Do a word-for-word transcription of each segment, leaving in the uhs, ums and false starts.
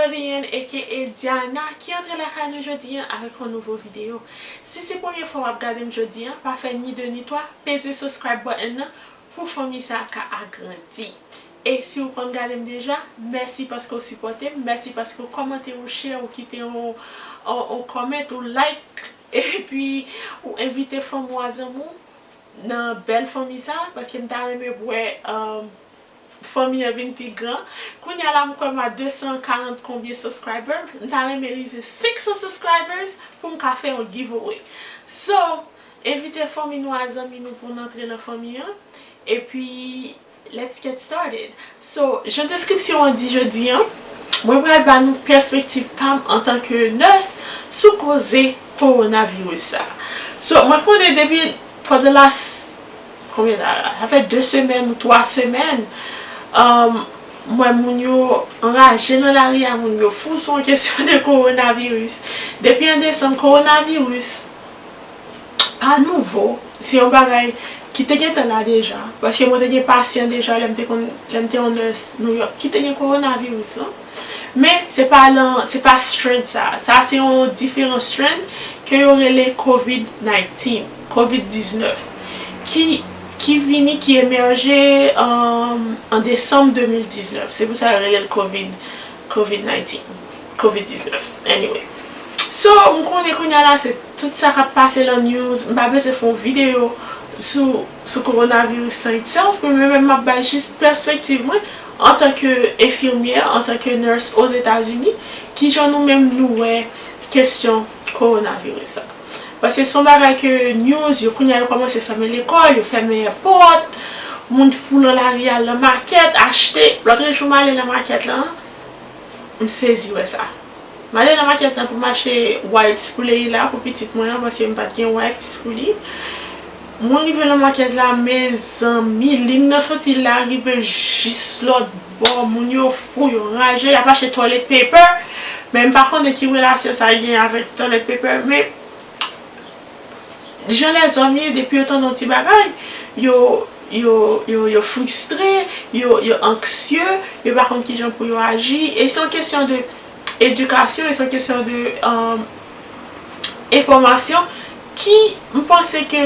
Jodian, A K A Diana, ki antre lakay nou jodi a avèk yon nouvo videyo. Si se premye fwa w ap gade m jodi a, pa fè ni de ni twa, peze subscribe button nan pou fanmi sa a ka agrandi. E si w konn gade m deja, mèsi paske w sipòte m, mèsi paske w kòmante, w share, w kite yon, yon, yon comment, w like, epi w envite fanmi w a zanmi w nan bèl fanmi sa, paske m ta renmen wè, um, fanmi an vin pi gran. Kounye a la, m kwè m a de san karant konbyen subscriber. M ta renmen rive senk san subscribers pou m ka fè yon giveaway. So, envite fanmi nou a zanmi nou pou n antre nan fanmi an. Epi, let's get started. So, jan deskripsyon an di jodi a, mwen pral ba nou pèspektiv pa m antanke nurse sou koze kowonaviris sa. So, mwen konnen depi for the last, konbyen tan la? Sa fè de semèn ou twa semèn, um, m wè moun yo anraje nan lari a, moun yo fou sou yon kesyon de kowonaviris. Depi an desanm, kowonaviris pa nouvo, se yon bagay ki te gentan la deja, paske mwen te gen pasyan deja lè m te konn, lè m te yon nurse New York, ki te gen kowonaviris lan. Men se pa lan, se pa strain sa. Sa se yon diferan strain ke yo rele COVID nineteen, COVID diznèf, ki, ki vini, ki emèje, um, an desanm de mil diznèf. Se pou sa yo rele l COVID, COVID nineteen, COVID diznèf. Anyway. So, m konnen kounye a la, se tout sa k ap pase lan news. M pa bezwen fè yon videyo sou, sou kowonaviris lan itself, men mwen menm m ap bay jis pèspektiv mwen antanke enfimyè, antanke nurse Ozetazini, kijan nou menm nou wè kesyon kowonaviris sa. Paske se yon bagay ke news, yo kounye a yo kòmanse fèmen lekòl, yo fèmen èpòt, moun fou lan lari a, lan makèt, achte. Lòtrejou m ale lan makèt lan, m sezi wè sa. M ale nan makèt la pou m achte wipes pou Leila, pou pitit mwen an, paske m pa t gen wipes pou li. Mwen rive nan makèt la, mezanmi, lim nan soti la rive jis lòt bò. Moun yo fou, yo raje, y ap achte toilet paper. Men m pa konnen ki relasyon sa gen avèk toilet paper, men jan lèzòm ye, depi yo tande yon ti bagay, yo, yo, yo, yo fristre, yo, yo anksye, yo pa konn kijan pou yo aji. E se yon kesyon de edikasyon, e se yon kesyon de, um, enfòmasyon ki, m panse ke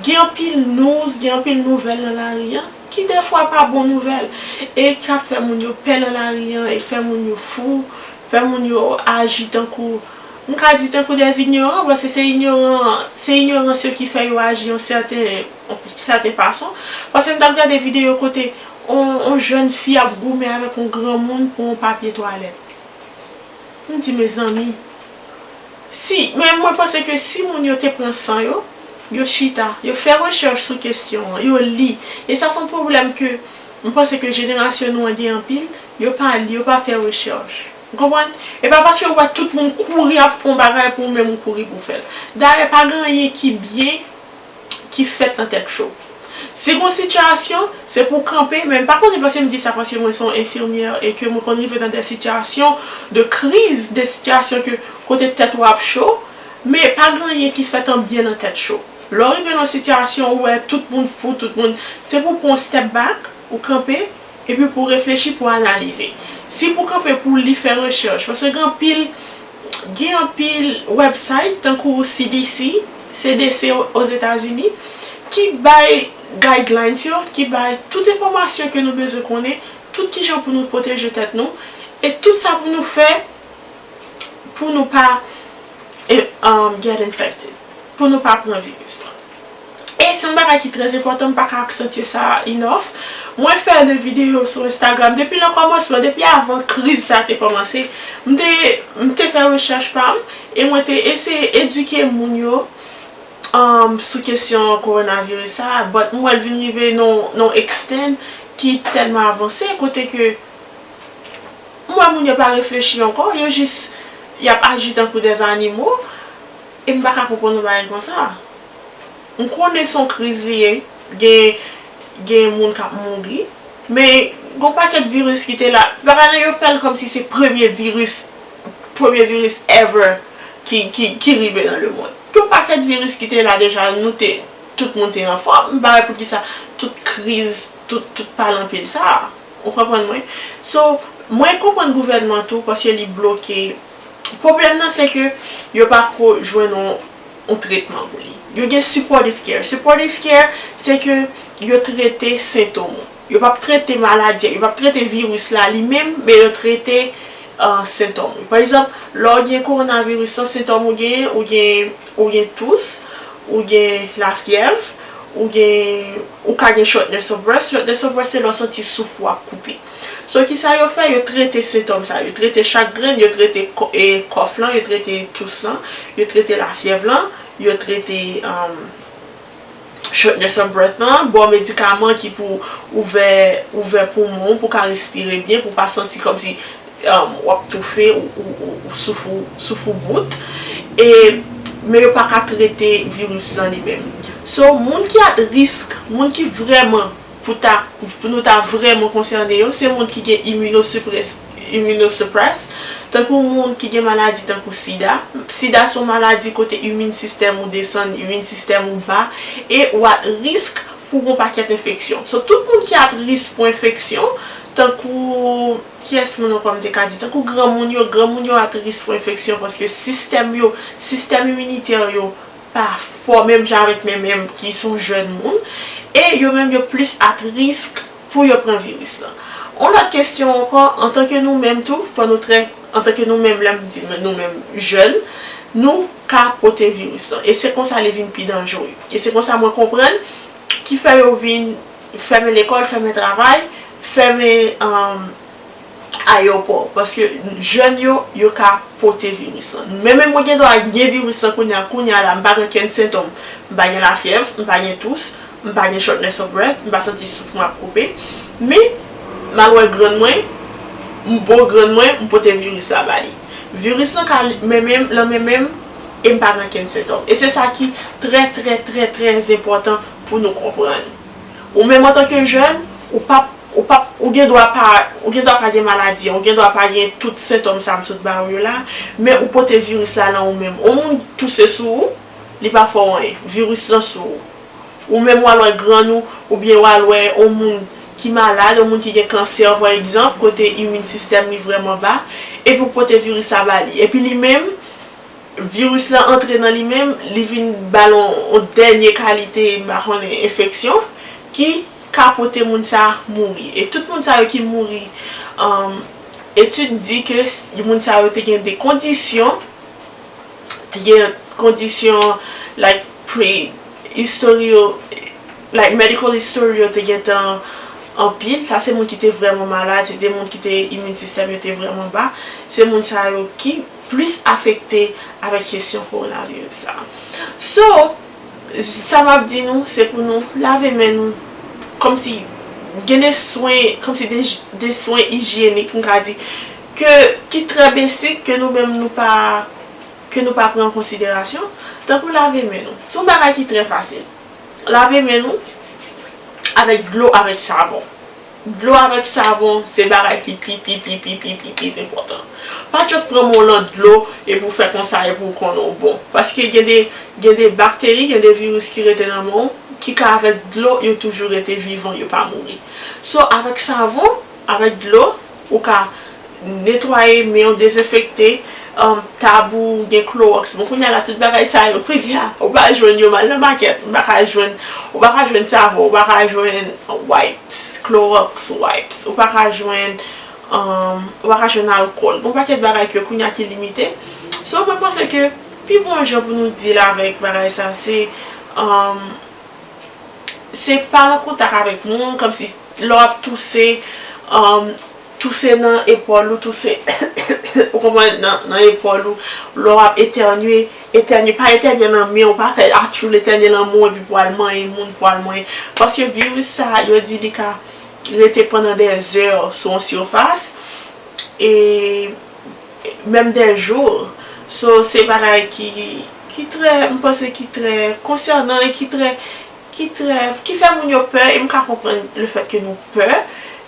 gen anpil news, gen anpil nouvèl nan lari an, ki dèfwa pa bon nouvèl, e k ap fè moun yo pè nan lari an, e fè moun yo fou, fè moun yo aji tankou, m ka di tankou des ignorants, paske se ignoran, se ignorans yo ki fè yo aji yon sèten, yon sèten fason. Paske m t ap gade videyo kote on, on jèn fi ap goumen avèk on granmoun pou on papye twalèt. M di, mezanmi, si, men mwen panse ke si moun yo te pran san yo, yo chita, yo fè rechèch sou kesyon an, yo li. E sa se yon pwoblèm ke m panse ke jenerasyon nou an gen anpil, yo pa li, yo pa fè rechèch. Ou konprann? E pa paske ou wè tout moun kouri ap fè yon bagay pou ou menm ou kouri pou w fè l. Dayè, pa gen anyen ki byen ki fèt nan tèt cho. Si gon sitiyasyon, se pou w kanpe, men m pa konnen paske m di sa paske mwen se yon enfimyè e ke mwen konn rive nan de sitiyasyon de kriz, de sitiyasyon ke kote tèt ou ap cho, men pa gen anyen ki fèt an byen nan tèt cho. Lè w rive nan yon sitiyasyon ou wè tout moun fou, tout moun, se pou w pran yon step back, ou kanpe, epi pou w reflechi, pou w analize. Si pou w kanpe pou w li, fè rechèch, paske gen anpil, gen anpil website tankou C D C, C D C Ozetazini, ki bay guidelines yo, ki bay tout enfòmasyon ke nou bezwen konnen, tout kijan pou nou pwoteje tèt nou, e tout sa pou nou fè pou nou pa, eh, um, get infected, pou nou pa pran viris lan. E se yon bagay ki trè enpòtan, m pa ka aksantye sa enough. Mwen fè de videyo sou Instagram depi nan kòmansman, depi avan kriz sa te kòmanse. M te, m te fè rechèch pa m e mwen te eseye edike moun yo, um, sou kesyon kowonaviris sa, but m wè l vin rive nan, nan extent ki tèlman avanse, kote ke m wè moun yo pa reflechi ankò, yo jis, y ap aji tankou dè zanimo, e m pa ka konprann yon bagay konsa. M konnen se yon kriz li ye, gen, gen moun k ap mouri, men gon pakèt viris ki te la, bagay la yo fè l kòmsi se premye viris, premye viris ever ki, ki, ki rive nan lemonn. Gon pakèt viris ki te la deja, nou te, tout moun te anfòm, m pa wè poukisa tout kriz, tout, tout pale anpil sa. Ou konprann mwen? So, Mwen konprann gouvènman tou paske li bloke. Pwoblèm nan se ke yo pa ko jwenn yon, yon tretman pou li. Yo gen supportive care. Supportive care, se ke yo trete sentòm ou. Yo p ap trete maladi a, yo p ap trete viris la li menm, men yo trete uh, sentòm ou. Pa egzanp, lè w gen kowonaviris lan, sentòm ou gen, ou gen, ou gen tous, ou gen lafyèv, ou gen, ou ka gen shortness of breath. Shortness of breath se lè w santi souf ou ap koupe. So, kisa yo fè? Yo trete sentòm sa. Yo trete chagren, yo trete kò- e, kòf lan, yo trete tous lan, yo trete lafyèv lan, yo trete um, shortness of breath lan, ba w medikaman ki pou ouvè, ouvè poumon w pou w ka respire byen, pou w pa santi kòmsi um, w ap toufe, ou, ou, ou, ou souf ou, souf ou bout. E, men yo pa ka trete viris lan li menm. So, moun ki at risk, moun ki vrèman pou ta, pou nou ta vrèman konsène yo, se moun ki gen immunosuppress, immunosuppress, tankou moun ki gen maladi tankou sida. Sida se yon maladi kote immune system ou desann, immune system ou ba, e ou at risk pou yon pakèt enfeksyon. So, tout moun ki at risk pou enfeksyon, tankou, kiyès moun ankò m te ka di? Tankou granmoun yo, granmoun yo at risk pou enfeksyon paske sistèm yo, sistèm iminitè yo pa fò menm jan avèk men menm ki se yon jèn moun, e yo menm yo plis at risk pou yo pran viris lan. Yon lòt kesyon ankò, antanke nou menm tou, fò nou trè, antanke nou menm, lè m di nou menm jèn, nou ka pote viris lan. E se konsa li vin pi danjere. E se konsa mwen konprann ki fè yo vin fèmen lekòl, fèmen travay, fèmen um, ayewopò. Paske jèn yo, yo ka pote viris lan. Men menm mwen gen dwa gen viris lan kounye a, kounye a la, m pa gen kenn sentòm. M pa gen lafyèv, m pa gen tous, m pa gen shortness of breath, m pa santi souf mwen ap koupe. Men, m al wè grann mwen, m bo grann mwen, m pote viris la ba li. Viris lan ka men menm, lan men menm, e m pa gen kenn sentòm. E se sa ki trè, trè, trè, trè enpòtan pou nou konprann. Ou menm antanke jèn, ou p ap, ou p ap, ou gen dwa pa, ou gen dwa pa gen maladi an, ou gen dwa pa gen tout sentòm sa m sot ba ou yo la, men ou pote viris la lan ou menm. Yon moun touse sou ou, li pa fè w anyen. Viris lan sou ou. Ou menm w al wè grann ou, oubyen w al wè yon moun ki malad, yon moun ki gen kansè, pa egzanp, kote immune system li vrèman ba, epi w pote viris la ba li. Epi li menm, viris lan antre nan li menm, li vin ba l yon, yon dènye kalite, m pa konnen, enfeksyon, ki ka pote moun sa a mouri. E tout moun sa yo ki mouri, um, etid di ke s- moun sa yo te gen de kondisyon, te gen kondisyon, like, pre history yo, like, medical history yo te gentan anpil. Sa se moun ki te vrèman malad, se te moun ki te immune system yo te vrèman ba. Se moun sa yo ki plis afekte avèk kesyon kowonaviris sa. So, sa m ap di nou, se pou nou lave men nou, kòmsi gen de swen, kòmsi de, de swen ijyenik, m ka di, ke, ki trè besik, ke nou menm nou pa, ke nou pa pran an konsiderasyon, tankou lave men nou. Se yon bagay ki trè fasil. Lave men nou avèk dlo, avèk savon. Dlo avèk savon, se bagay ki pi, pi, pi, pi, pi, pi, pi enpòtan. Pa just pran men w lan dlo epi w fè konsa epi w konnen w bon. Paske gen de, gen de bakteri, gen de viris ki rete nan men w, ki ka avèk dlo, yo toujou rete vivan, yo pa mouri. So, avèk savon, avèk dlo, ou ka netwaye men w, dezenfekte, um, tab ou, gen klowòks. Bon, kounye a la, tout bagay sa yo, kounye a, ou pa jwenn yo, m al nan makèt, m pa ka jwenn, ou pa ka jwenn savon, ou pa ka jwenn wipes, klowòks wipes, ou pa ka jwenn, um, ou pa ka jwenn alkòl. Gen yon pakèt bagay ke kounye a ki limite. So, mwen panse ke pi bon jan pou nou deal avèk bagay sa, se, um, se pa nan kontak avèk moun, kòmsi lè w ap touse, um, touse nan epòl ou, touse, ou konprann, nan, nan epòl ou, lè w ap etènye, etènye, pa etènye nan men w, pa fè atchoul etènye nan men w epi pou al manyen moun, pou al manyen. Paske viris sa, yo di li ka rete pandan dèzè sou yon sifas, e menm dè jou. So, se bagay ki, ki trè, m panse ki trè konsènan e ki trè, ki trè, ki fè moun yo pè, e m ka konprann le fèt ke nou pè,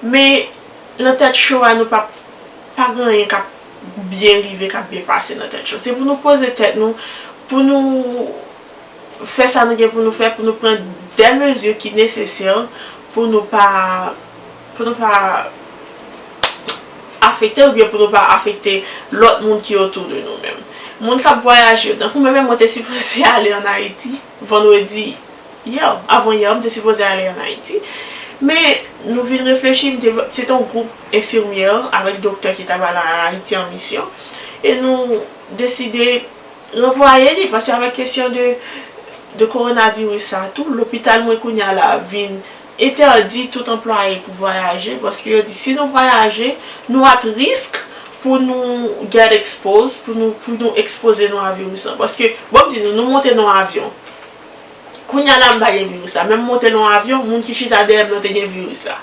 men nan tèt cho a, nou pa, pa gen anyen k ap byen rive, k ap byen pase nan tèt cho. Se pou nou poze tèt nou, pou nou fè sa nou gen pou nou fè, pou nou pran de mezi ki nesesè pou nou pa, pou nou pa afekte oubyen pou nou pa afekte lòt moun ki otou de nou menm. Moun k ap vwayaje yo, tankou mwen menm, mwen te sipoze ale ann Ayiti vandredi, yè, avan yè, m te sipoze ale ann Ayiti. Men, nou vin reflechi, m te, se te yon gwoup enfimyè avèk doktè ki t ap al ann Ayiti an misyon. E nou deside ranvwaye li, paske avèk kesyon de, de kowonaviris sa tou, lopital mwen kounye a la vin entèdi tout anplwaye pou vwayaje, paske yo di si nou vwayaje, nou at risk pou nou get expose, pou nou, pou nou ekspoze nou a viris lan. Paske, bon, m di nou, nou monte nan yon avyon. Kounye a la, m pa gen viris la. Men m monte nan yon avyon, moun ki chita dèyè m nan te gen viris la.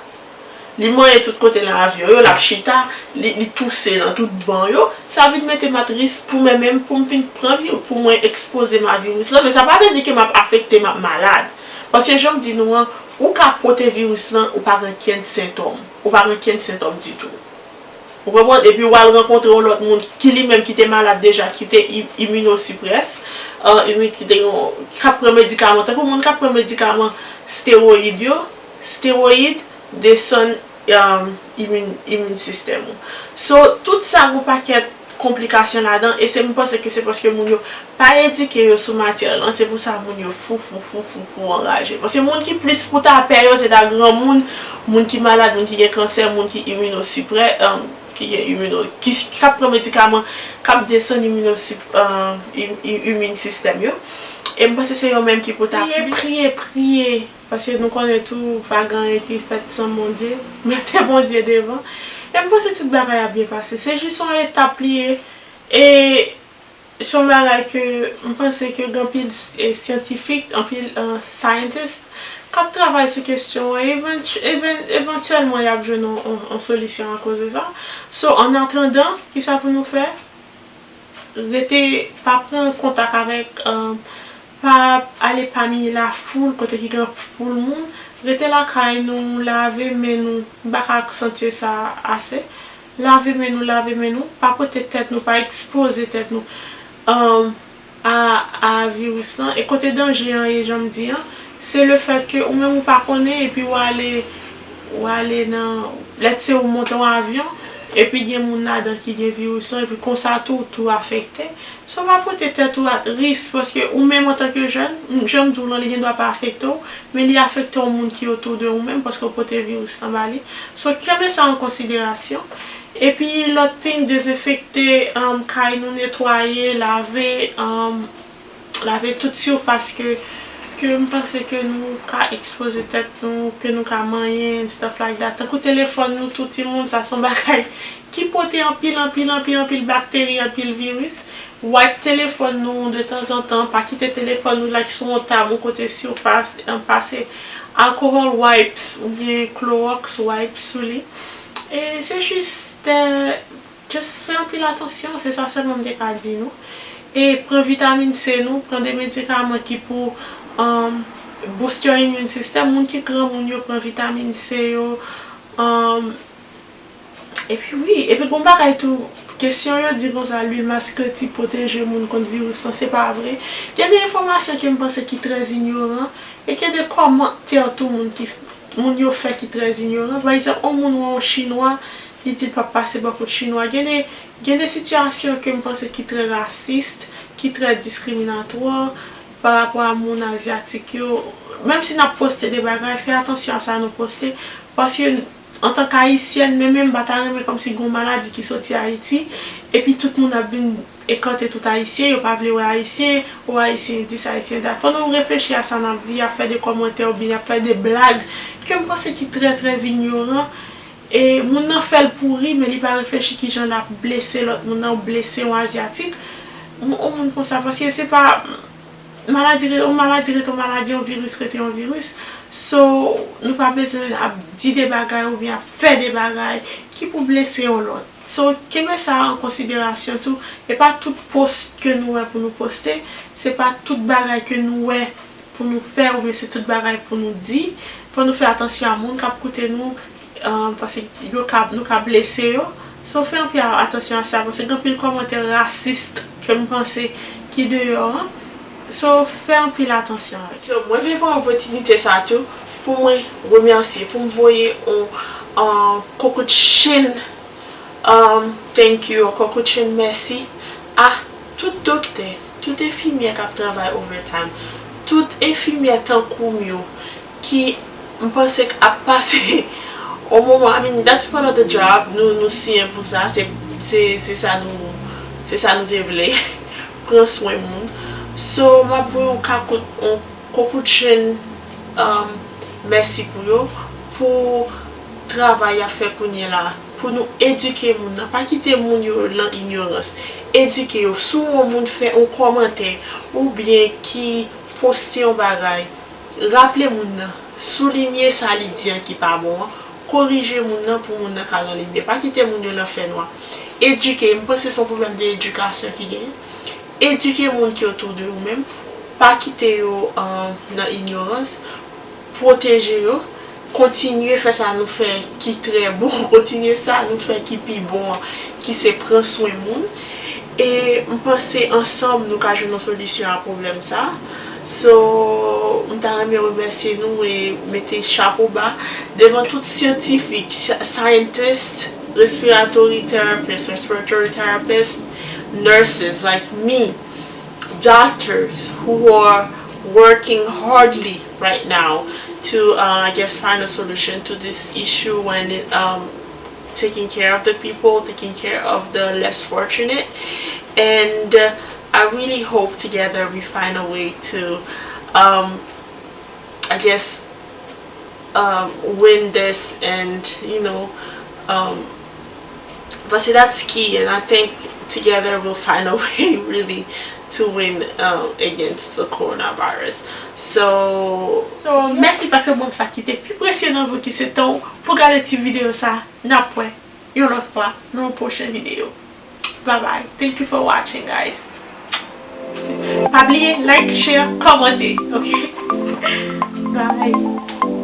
Li manyen tout kote nan avyon yo, l ap chita, li, li touse nan tout ban yo. Sa vin mete m at risk pou mwen menm, pou m vin pran viris, pou mwen ekspoze m a viris lan. Men sa pa vle di ke m ap afekte, m ap malad. Paske jan m di nou an, ou ka pote viris lan, ou pa gen kenn sentòm. Ou pa gen kenn sentòm ditou. Ou konprann? Epi w al rankontre yon lòt moun ki li menm ki te malad deja, ki te i- iminosuprès, euh, imi- ki te yon, k ap pran medikaman, tankou moun k ap pran medikaman stewoyid yo, stewoyid desann, um, imin, imin sistèm ou. So, tout sa gon pakèt konplikasyon ladan, e se, m panse ke se paske moun yo pa edike yo sou matyè lan, se pou sa moun yo fou, fou, fou, fou, fou, anraje. Paske moun ki plis pou ta pè yo, se ta granmoun, moun ki malad, moun ki gen kansè, moun ki iminosuprè, um, ki gen imino, ki, k ap pran medikaman, k ap desann iminosup, um, im- im- imin sistèm yo. E m panse se yo menm ki pou ta priye, priye, priye. Paske nou konnen tou, pa gen anyen ki fèt san Bondye. Mete Bondye devan. E m panse tout bagay ap byen pase. Se jis yon etap li ye. E se yon bagay ke m panse ke gen anpil s- e syantifik, anpil, euh, scientist k ap travay sou kesyon an. Evantu- evan- evantyèlman, y ap jwenn yon, yon, yon solisyon akoz de sa. So, an atandan, kisa pou nou fè? Rete, pa pran kontak avèk, euh, pa ale pami lafoul, kote ki gen foul moun. Rete lakay nou, lave men nou. M pa ka aksantye sa ase. Lave men nou, lave men nou. Pa pote tèt nou, pa ekspoze tèt nou, um, a, a viris lan. E kote danje an ye, jan m di an, se le fèt ke ou menm ou pa konnen, epi w ale, w ale nan, let's say ou monte yon avyon, epi gen moun ladan ki gen viris lan, epi konsa tou, ou tou afekte. So, pa pote tèt ou at risk, paske ou menm antanke jèn, m- jan m di w lan, li gen dwa pa afekte w, men li afekte yon moun ki otou de ou menm, paske w pote viris lan ba li. So, kenbe sa an konsiderasyon. Epi, lòt thing, dezenfekte, um, kay nou, netwaye, lave, um, lave tout sifas ke, ke m panse ke nou ka ekspoze tèt nou, ke nou ka manyen, and stuff like that. Tankou telefòn nou tou, timoun, sa se yon bagay ki pote anpil, anpil, anpil, anpil bakteri, anpil viris. Wipe telefòn nou detanzantan, pa kite telefòn nou like sou yon tab, yon kote sifas, um, pase alcohol wipes oubyen Clorox wipes sou li. E se jis, euh, just fè anpil atansyon, se sa sèlman m te ka di nou. E pran vitamin C nou, pran de medikaman ki pou, um, boost your immune system. Moun ki granmoun yo pran vitamin C yo. Um, epi wi, epi gon bagay tou, kesyon yo di konsa, lwil maskoti pwoteje moun kont viris lan, se pa vre. Gen de enfòmasyon ke m panse ki trè inyoran, e gen de kòmantè tou moun ki, moun yo fè ki trè inyoran. Pa egzanp, yon moun wè yon chinwa, li di l p ap pase bò kot chinwa. Gen de, gen de sitiyasyon ke m panse ki trè rasis, ki trè diskriminatwa pa rapò a moun azyatik yo. Menm si n ap poste de bagay, fè atansyon a sa nou poste, paske antanke ayisyèn, men menm m pa ta renmen kòmsi gon maladi ki soti Ayiti, epi tout moun ap vin ekante tout ayisyen, yo pa vle wè ayisyen, o ayisyen dis, ayisyen dat. Fò nou reflechi a sa n ap di, y ap fè de kòmantè oubyen y ap fè de blag ke m panse ki trè, trè inyoran. E moun nan fè l pou ri, men li pa reflechi kijan l ap blese lòt moun nan, ou blese yon azyatik, yon moun konsa, paske se pa, maladi re- yon maladi rete yon maladi, yon viris rete yon viris. So, nou pa bezwen ap di de bagay oubyen ap fè de bagay ki pou blese yon lòt. So, kenbe sa an konsiderasyon tou. E pa tout post ke nou wè pou nou poste, se pa tout bagay ke nou wè pou nou fè oubyen se tout bagay pou nou di. Fò nou fè atansyon a moun k ap koute nou, um, paske yo ka, nou ka blese yo. So, fè anpil atansyon a sa, paske gen anpil kòmantè rasis ke m panse ki deyò an. So, fè anpil atansyon avèk sa. So, mwen vle pran opòtinite sa tou pou mwen remèsye, pou m voye yon, uh, coucou de Chine Um, thank you, Coco Chin, mèsi a tout doktè, tout enfimyè k ap travay overtime, tout enfimyè tankou m yo ki m panse k ap pase yon moman, I mean, that's part of the job, nou, nou siyen pou sa, se, se, se sa nou, se sa nou te vle, pran swen moun. So, m ap voye yon kakout, yon kokout chenn, um, mèsi pou yo, pou travay y ap fè kounye la, pou nou edike moun nan, pa kite moun yo nan inyorans. Edike yo. Si w wè yon moun fè yon kòmantè oubyen ki poste yon bagay, raple moun nan, soulinye sa li di an ki pa bon an, korije moun nan pou moun nan ka nan limyè. Pa kite moun yo nan fènwa. Edike, m panse se yon pwoblèm de edikasyon ki genyen. Edike moun ki otou de ou menm, pa kite yo, um, nan inyorans, pwoteje yo, kontinye fè sa nou fè ki trè bon, kontinye sa nou fè ki pi bon an, ki se pran swen moun. E m panse ansanm nou ka jwenn yon solisyon a pwoblèm sa. So, m ta renmen remèsye nou e mete chapo ba devan tout syantifik, scientist, respiratory therapist, respiratory therapist, nurses like me, doctors who are working hardly right now to, uh, I guess, find a solution to this issue when it, um, taking care of the people, taking care of the less fortunate. And, uh, I really hope together we find a way to, um, I guess, um, win this and, you know, um, but see, that's key, and I think together we'll find a way really to win, um, against the coronavirus. So, so, mèsi paske bon sa ki te pi presye nan vi w ki se tan w pou gade ti videyo sa. N ap wè yon lòt fwa nan yon pwochen videyo. Bye bye. Thank you for watching, guys. Pa bliye like, share, kòmante, ok? Bye.